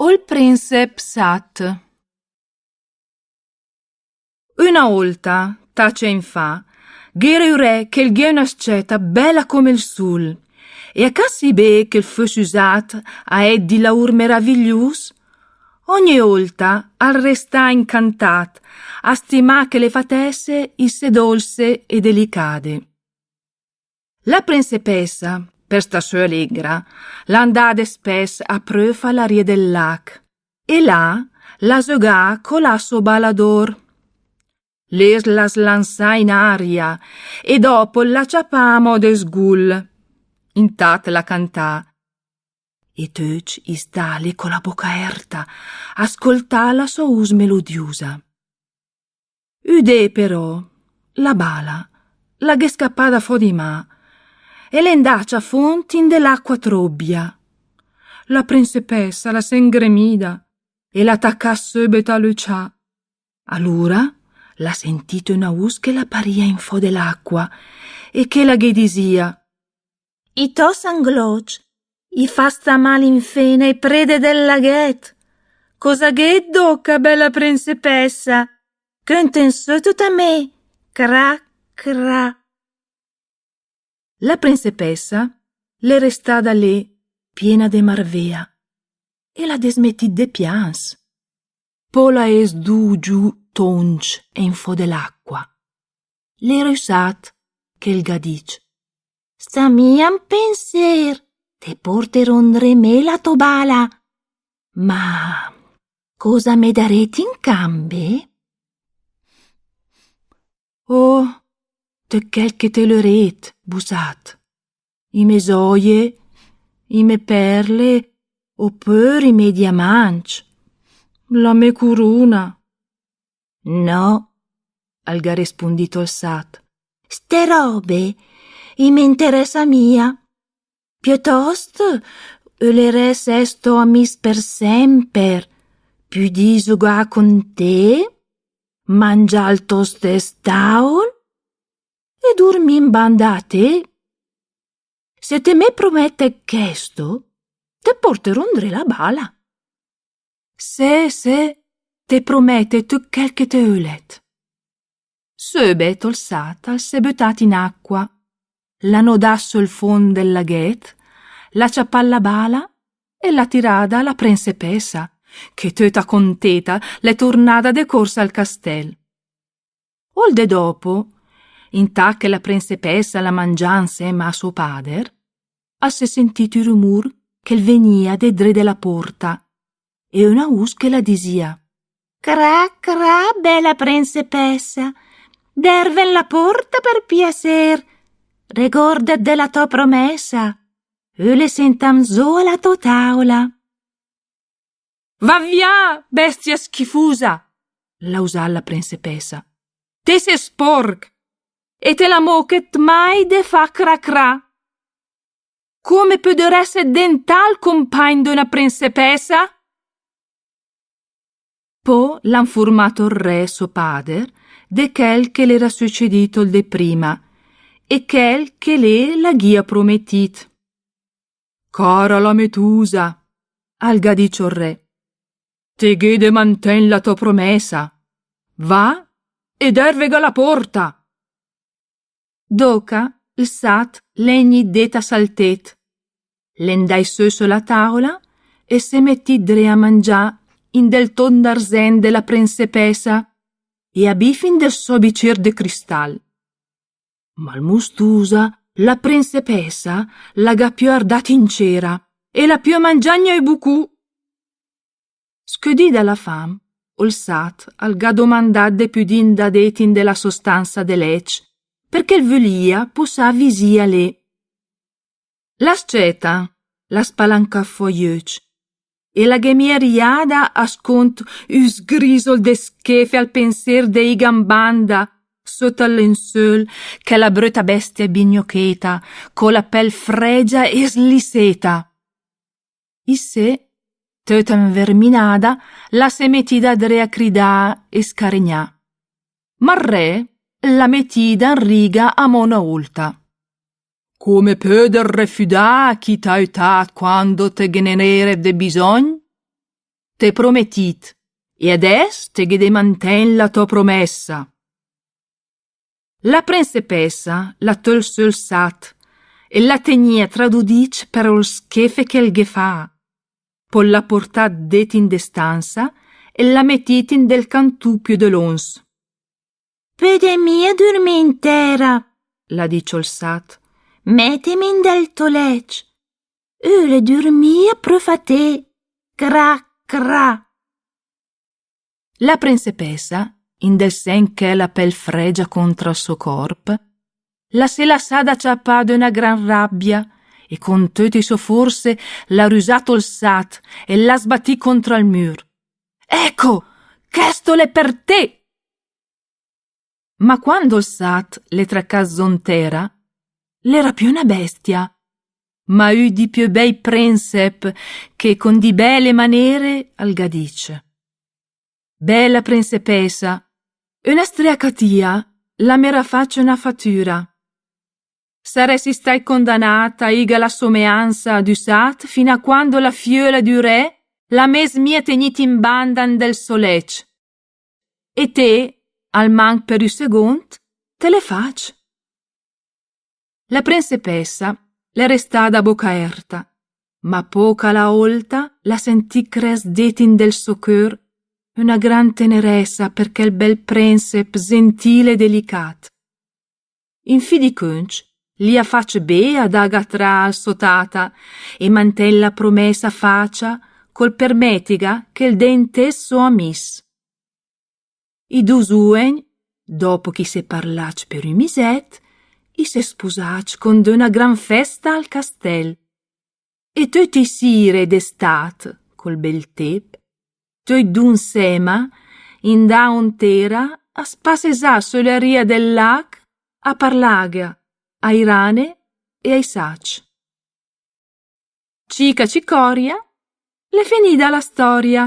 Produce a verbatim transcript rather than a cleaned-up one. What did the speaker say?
Ol prìnsep sat. Öna ólta, tace agn fa, gh'ére ü re che 'l gh'ìa öna scèta bèla come ol sul, e a cà sì bé che 'l föss üsàt a èd di laùr meravigliùs, ògne ólta al restàa incantàt a stimà chèle fatèsse issé dólse e delicade. La prensepèssa, per stà sö alégra, la 'ndàa despès apröf a la ria del lach, e là la zögàa co la sò bala d'ór. Lé la slansàa in aria, e dòpo la ciapàa amò de sgul, intàt la cantàa. E töcc i stàa lé co la bóca èrta, a scoltà la sò us melodiusa. Ü dé, però, la bala la gh'è scapada fò di mà, e l'è 'ndacia a fónd in de l'acqua tróbia. La prensepèssa la s'è 'ngremida, e l'à tacàt söbet a löcià. Alura l'à sentìt öna us che la paria in fò de l'acqua, e che la ghe disìa: I tò sanglòcc i fa stà mal in féna i préde del laghèt. Cosa gh'ét dóca, bèla prensepèssa? Cönta sö töt a mé, cra, cra. La prensepèssa l'è restada lé, piéna de marvèa, e l'à desmetìt de pians. Pò l'à ést du ügl tóncc in fò de l'acqua. L'éra ü sat che 'l gh'à dicc: Sta mia in pensér, te porteró 'ndré mé la tò bala. Ma cosa me darét in cambe? Oh, töt chèl che te ölerét, bu sat. I mé zòie, i mé pèrle, opör i mé diamàncc, la mé curuna. No, al gh'à respundìt ol sat. Ste ròbe i me interèsa mia. Piötòst, ölerès ès tò amìs per sèmper, pödì zögà con té, mangià al tò stèss tàol e durmì in banda a té. Se te me promètet chèsto, te porteró 'ndré la bala. Sé, sé, te promète töt chèl che te ölet. Söbet ol sat al s'è bötàt in acqua, l'à nodàt söl fónd del laghèt, l'à ciapàt la bala e l'à tirada a la prensepèssa, che töta contéta l'è turnada de córsa al castèl. Ol dé dòpo, intàt che la prensepèssa la mangiàa 'nsèma a sò pàder, al s'è sentìt ü rumùr che 'l vegnìa de dré de la pórta, e öna us che la disìa: Cra, cra, bèla prensepèssa, dèrven la pórta per piasér, regórdet de la tò promèssa, öle sentàm zó a la tò tàola. Va vià, bèstia schifusa! L'à usàt la prensepèssa. Te sé spórch! E te la móchet mai de fà cra cra! Come pöderèsset dentà 'l compàgn de öna prensepèssa? Pò l'à 'nfurmàt ol re sò pàder de chèl che l'éra söcedìt ol dé prima e chèl che lé la gh'ìa prometìt. Cara la mé tusa, al gh'à dicc ol re, te gh'é de mantègn la tò promèssa. Va e dèrvega la pórta. Dóca 'l sat l'è gnit dét a saltét, l'è 'ndàcc sö sö la tàola e 'l s'è metìt dré a mangià in del tónd d'arzènt de la prensepèssa e a bì fin del sò bicér de cristàl. Malmustusa, la prensepèssa la gh'à piö ardàt in céra e l'à piö mangiàt gna ü bucù. Scödì da la fam, ol sat al gh'à domandàt de pödì 'ndà dét in de la sò stansa de lècc, perchè 'l vülìa pusà visì a lé. La scèta l'à spalancàt fò i öcc e la gh'è mia riada a scónd ü sgrisol de schéfe al pensér de iga 'n banda sóta 'l lensöl chèla bröta bèstia bignochéta co la pèl frègia e sliséta. Issé, töta 'nverminada, la s'è metida dré a cridà e scaregnà. Ma 'l re l'à metida in riga amò öna ólta. Come pödet refudà chi t'à ötàt quando te ghe n'éret de bisògn? t'é prometìt, e adès te gh'é de mantègn la tò promèssa. La prensepèssa l'à tölt sö 'l sat e 'l la tegnìa tra du dicc per ol schéf che 'l ghe fàa. Pò 'l l'à portàt dét in de stansa e 'l l'à metìt in del cantù piö de lóns. Pöde mia durmì in tèra, l'à dicc ol sat. Mètem in del tò lècc. Öle durmì apröf a té. Cra, cra. La prensepèssa, in del sènt chèla pèl frègia contra 'l sò còrp, la s'é lassada ciapà de öna gran ràbia e con töte i sò fórse l'à rüsàt ol sat e 'l l'à sbatìt contra 'l mür. Èco, chèsto l'è per té! Ma quando 'l sat l'è tracàt zó 'n tèra, l'éra piö öna bèstia, ma ü di piö bèi prénsep che con di bèle manére al gh'à dicc: Bèla prensepèssa, öna striacatìa la m'éra facc öna fatüra. Sarèss istacc condanàt a iga la someansa d'ü sat fina a quando la fiöla d'ü rè la m'és mia tegnìt in banda 'n del sò lècc. E té, almanch per ü segónd, te l'é facc. La prensepèssa l'è restada a boca èrta, ma póch a la ólta l'à sentìt crès dét in del sò cör öna gran tenerèssa per chèl bèl prénsep zentìl e delicàt. In fì di cöncc, l'ìa facc bé a daga a trà al sò tata e mantègn la promèssa facia col permètega che 'l deentèss sò amìs. I du zùegn, dopo ch'i s'è parlàcc per ü misèt, i s'è spusàcc con d'öna gran fèsta al castèl. E töte i sire d'estàt, col bèl tép, töcc du 'nsèma, i 'ndàa 'n tèra a spassesà sö la ria del lach, a parlàga ai rane e ai sacc. Cica cicòria, l'è finida la stòria.